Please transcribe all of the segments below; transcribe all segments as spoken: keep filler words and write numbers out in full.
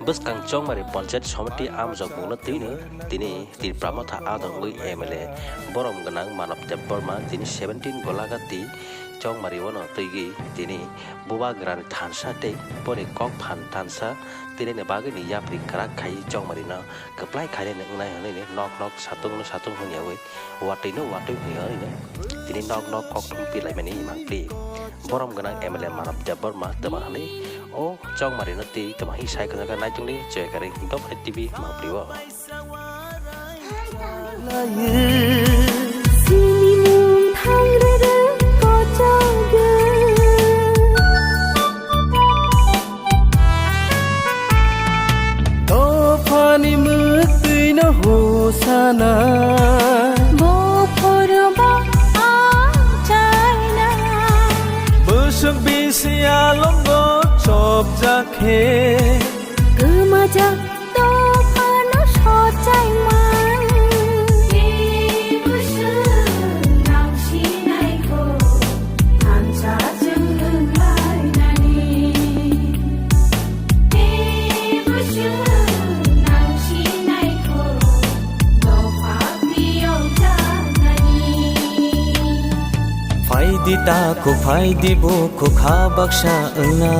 Bwskang Chongmari Panchayat Samiti amjokmungno twino tini Tipra Motha adongwi M L A borom gwnang Manav Debbarma tini seventeen Golagati Chongmari-ono twigwi tini Bubagrani thansa tei boni kok phan thansa tinaini bagwini yapri kwrak khai Chongmarino kwplai khainani wngnai hwnwi nok nok satung satung hwnyawi watwi no watwi hwnwi hwnwi no tini nok nok kokthum pilaimani imang pli. Borom gwnang M L A Manav Debbarma twma hwnwi o Chongmarino twi twma hi sai khna kha naitungdi Joyakari Dophani T V mangpli o. Sini mung thang rere kochogwi. Dophani mwktwino hosana. Bophoroba achaina. Bwswk bisi alongo chopjak khe. Kwmajak dophano sochai man. Tei bwswk nang sinai kho. Thansa chwng wng lainani. Tei bwswk nang sinai kho, dopha piyok janani. Phaidi takhuk, phaidi bukhuk, kha baksa wngna.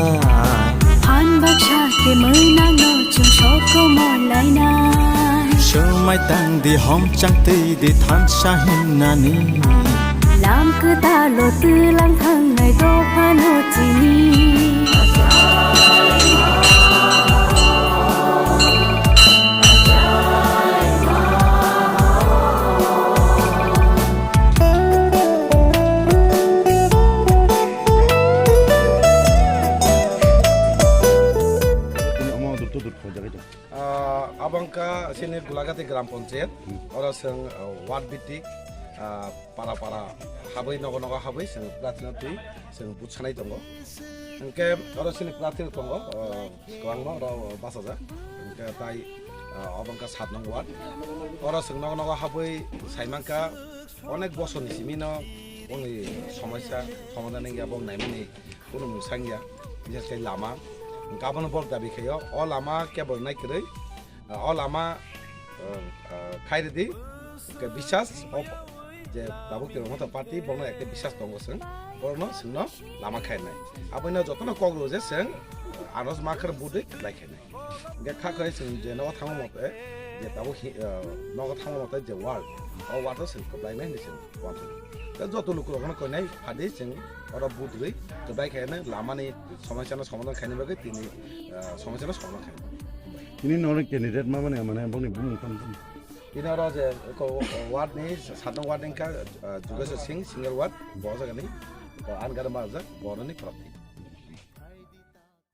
Phan baksa khe mwnangno chwng sokomor lainai. Swmai tang di, homchang twi di, thansa himnani. Lam kwtalo twlang thangnai dophano chini. Ah, abo wngkha chini Gulagati Gram Panchayat. Hmm. Oro chwng, ah, ward bhitik, ah, para para habwi, nogo nogo habwi chwng prathina twi chwng vote sanai tongo. Hwnkhe oro chini prathi rok tongo, ah, kwbangma oro bachajak. Hwnkhe tai, ah, abo wngkha sat nong ward. Oro chwng nogo nogo habwi sai mankha, onek bosor ni simi no boni somosya somadhan wngya, bo naimani kunu mung sangya, bises khe lama. Hwnkhe abono borok dabi khaio, o lama kebo nai kwrwi, o lama, uh, uh, khai rwdi, hwnkhe bisas o je tabuk Tipra Motha Party, bono ekta bisas tongo chwng, borokno chwngno lama khainai. Abono jotono kok rw je chwng, uh, anos makhar budwi lai khainai. Hwnkhe kha khai chwng je nogo thangma mote, je tabuk hi-, uh, nogo thangma mote je ward, o ward o chwng kwplainai hinwi chwng. Tei joto lukurokno koinai phadi chwng oro budrwi kwbai khaino lamani somosya no somadhan khaina bagwi tini, ah, somosya no somadhan khaina. Tini norok candidate ma mane, mane bongni bumung tam tam. Tini oro je ko ward ni, sat nong ward ni wngkha, ah, Jogeshwar Singh, single ward, bo jagani, ah, Angar Majak, boroni prapti.